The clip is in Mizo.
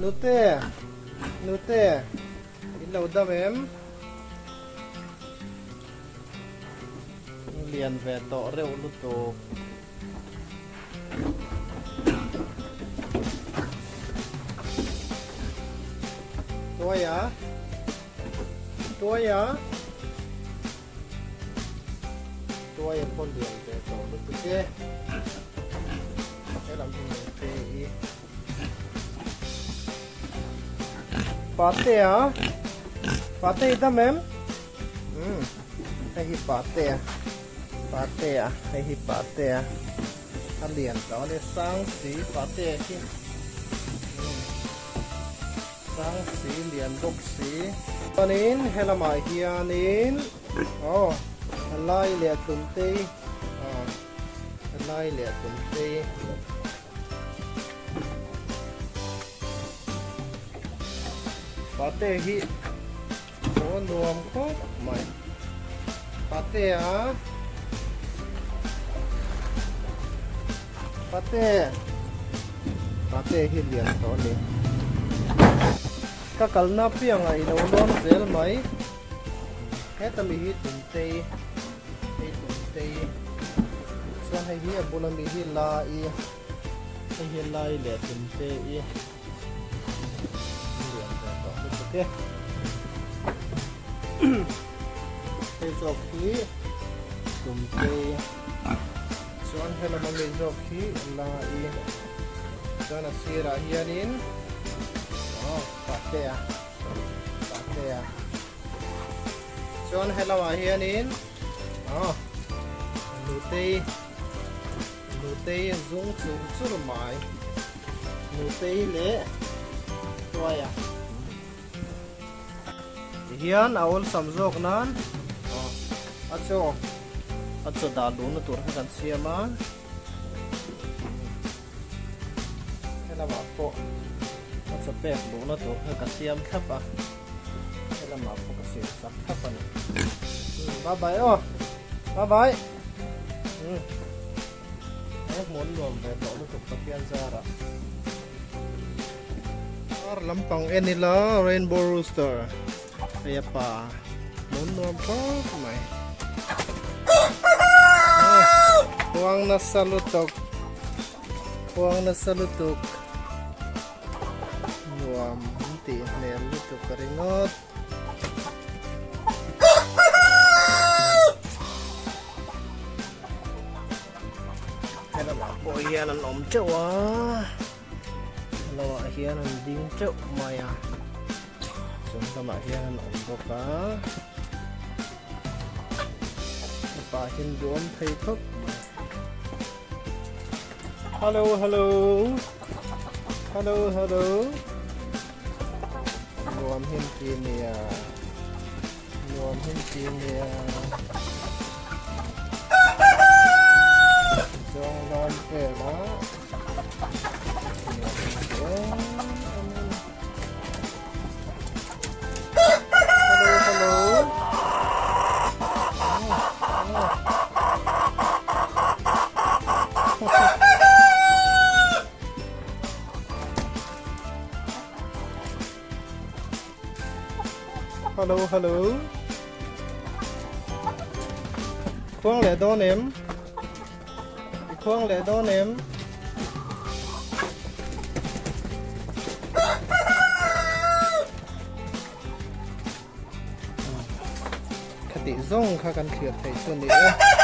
Nute Nute in lo dam em? Lian ve tawh reuh lutuk. Tuaia Tuaia Tuaia pawh lian ve tawh lutuk e. Helam hi Nute hi. Patea Pate i dam em? Umm hei hi Patea Patea hei hi Patea a lian tawh a nia sang si Patea hi umm sang si lian bawk si chuanin helamah hianin aw a lai leh tlumtei aw a lai leh tlumtei. Pate hi aw nuam khawp mai pate a pate pate hi lian tawh a ni ka kalna piangah i lo lawn zel mai heta mi hi tumtei hei tumtei chuan hei hi a bula mi hi la i Hei hi lai leh tum te i lian ve tawh lutuk e. Hei zawk hi tum te chuan helam ami zawk hi lai chuan a sirah hianin aw pahtea pahtea chuan helamah hianin aw nutei Nutei a zung chur chur mai. Nutei leh Hruaia. Tihian a awlsam zawk nan a chaw a chaw dah luhna tur kha kan siam a. Helamah pawh a chaw pek luhna tur kha ka siam thlap a. Helamah pawh ka siam sak thlap a ni. Bye bye aw. Bye bye. Umm he hmun nuam ve tawh lutuk Pathian zarah ar lampang en ila rainbow rooster hei a pa hmun nuam khawp mai khuang nasa lutuk khuang nasa lutuk nuam tih hmel lutuk ringawt. Helamah pawh hian an awm teuh a helamah hian an ding teuh mai a chung lamah hian an awm bawk a hepa hian duhawm thei khawp mai hello hello hello hello Nuam hin ti nia. Nuam hin ti nia. Zawng lawn vel a. Nuam hin ti em em em. Hello, hello. Hello hello Khuang leh dawn em I khuang leh dawn em Khatih zawng kha kan thlir thei chu ni e.